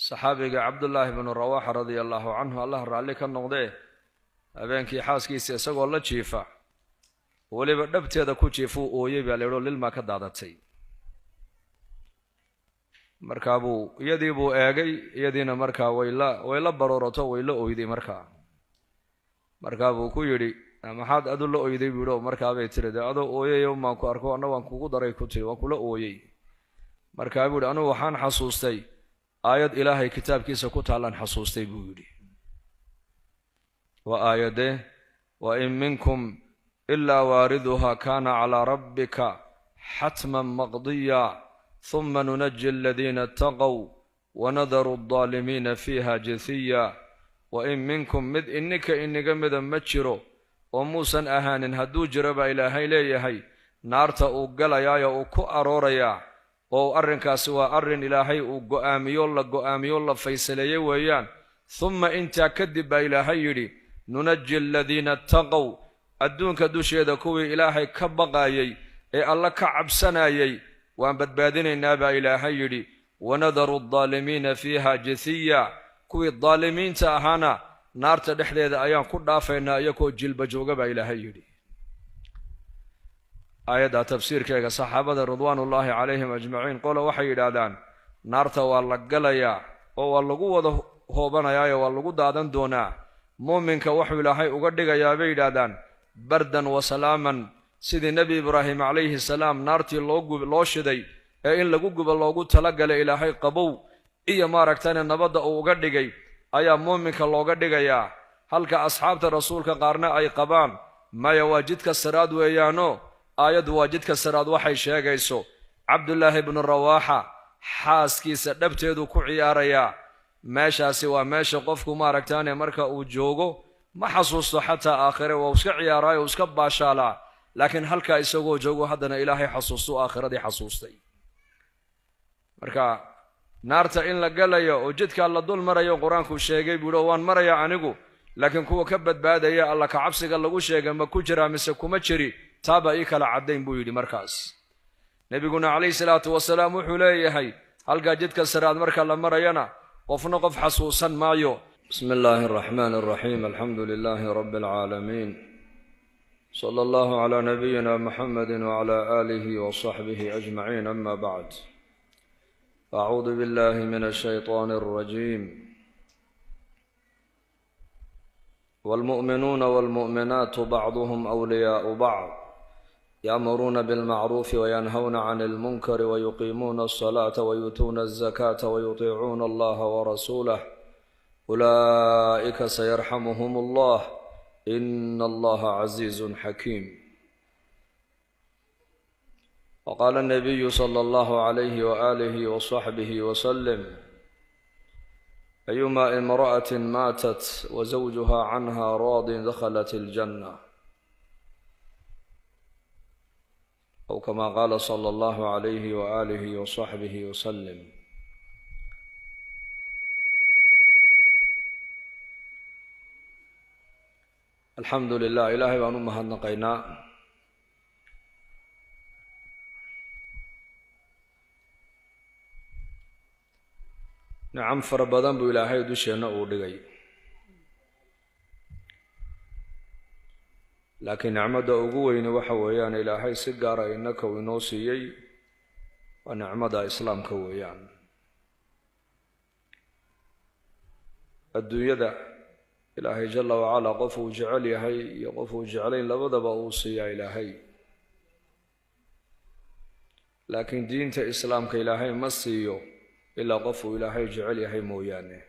Saxaabiga Cabdullaahi bnu Rawaxa radia allahu canhu, Allah raalli ka noqdee, habeenkii xaaskiisa isagoo la jiifa, weliba dhabteeda ku jiifuu ooyey baa la yidhi, oo lilmaa ka daadatay. Markaa buu iyadii buu eegay, iyadiina markaa way la baroorato, way la oyday. Markaa buu ku yidhi: "Maxaad adu la oyday?" buu yidhi. Oo markaabay tiri: "Dee adoo ooyayo maan ku arko, anna waan kugu daray," ku tiri, "waan kula ooyey." Markaa buu yidhi: "Anugu waxaan xasuustay aayad Ilaahay kitaabkiisa ku taallaan xasuustay," buu yidhi. Waa aayadee? "وإن منكم إلا واردها كان على ربك حتما مقضيا ثم ننجي الذين اتقوا ونذر الظالمين فيها جثيا." وإن منكم, mid ininka inaga mida ma jiro, oo muusan ahaanin, hadduu jiro baa Ilaahay leeyahay, naarta uu galayaayo uu ku aroorayaa, oo arrinkaasi waa arrin Ilaahay uu go'aamiyo, la go'aamiyo, la faysaleeyey weeyaan. ثم, intaa kadib baa Ilaahay yidhi, ننجي الذين اتقوا, adduunka dusheeda kuwii Ilaahay ka baqaayey ee Alla ka cabsanayey waan badbaadinaynaa baa Ilaahay yidhi. ونذر الظالمين فيها جثيا, kuwii daalimiinta ahaana naarta dhexdeeda ayaan ku dhaafaynaa iyakoo jilba jooga baa Ilaahay yidhi. Aayadda tafsiirkeega saxaabada رضوان الله عليهم أجمعين qola waxay yidhaahdaan naarta waa la galayaa oo waa lagu wada hoobanayaayo waa lagu daadan doonaa. Muuminka wuxuu Ilaahay uga dhigayaa, bay yidhaahdaan, بردا وسلاما, sidii Nebi Ibraahim calayhi salaam naartii loo shiday ee in lagu gubo loogu talagalay Ilaahay qabow iyo maaragtana nabadda uu uga dhigay ayaa muuminka looga dhigayaa. Halka asxaabta Rasuulka qaarna ay qabaan: maya, waa jidka siraad weeyaano, aayaddu waa jidka siraad. Waxay sheegayso Cabdullaahi bnu Rawaaxa xaaskiisa dhabteedu ku ciyaarayaa. Meeshaasi waa meesha qofku maaragtaane marka uu joogo ma xasuusto xataa aakhire, waa iska ciyaaraayo, uu iska baashaalaa, laakiin halkaa isagoo joogo haddana Ilaahay xasuustu, aakhiradii xasuustay. Marka naarta in la galayo oo jidkaa la dul marayo Qur-aanku sheegay buu yidhi, waan marayaa anigu, laakiin kuwa ka badbaadaya Alla kacabsiga lagu sheegay ma ku jiraa mise kuma jiri, taabaa ii kala caddayn, buu yidhi. Markaas Nebiguna calayhi salaatu wasalaam wuxuu leeyahay halkaa jidka siraad marka la marayana qofna qof xasuusan maayo. بسم الله الرحمن الرحيم. الحمد لله رب العالمين، صلى الله على نبينا محمد وعلى آله وصحبه أجمعين. أما بعد، أعوذ بالله من الشيطان الرجيم. والمؤمنون والمؤمنات بعضهم أولياء بعض يأمرون بالمعروف وينهون عن المنكر ويقيمون الصلاة ويؤتون الزكاة ويطيعون الله ورسوله أولئك سيرحمهم الله إن الله عزيز حكيم. وقال النبي صلى الله عليه وآله وصحبه وسلم: أيما امرأة ماتت وزوجها عنها راض دخلت الجنة، أو كما قال صلى الله عليه وآله وصحبه وسلم. Alxamdu lilah, Ilaahay baan u mahadnaqaynaa. Nicam fara badan buu Ilaahay dusheenna uu dhigay, laakiin nicmadda ugu weyni waxa weeyaan Ilaahay si gaara innaka uu inoo siiyey waa nicmada Islaamka weeyaan. Adduunyada Ilaahay jala wacalaa qof uu jecel yahay iyo qof uu jeclayn labadaba uu siiyaa Ilaahay, laakiin diinta Islaamka Ilaahay ma siiyo ilaa qof uu Ilaahay jecel yahay mooyaane.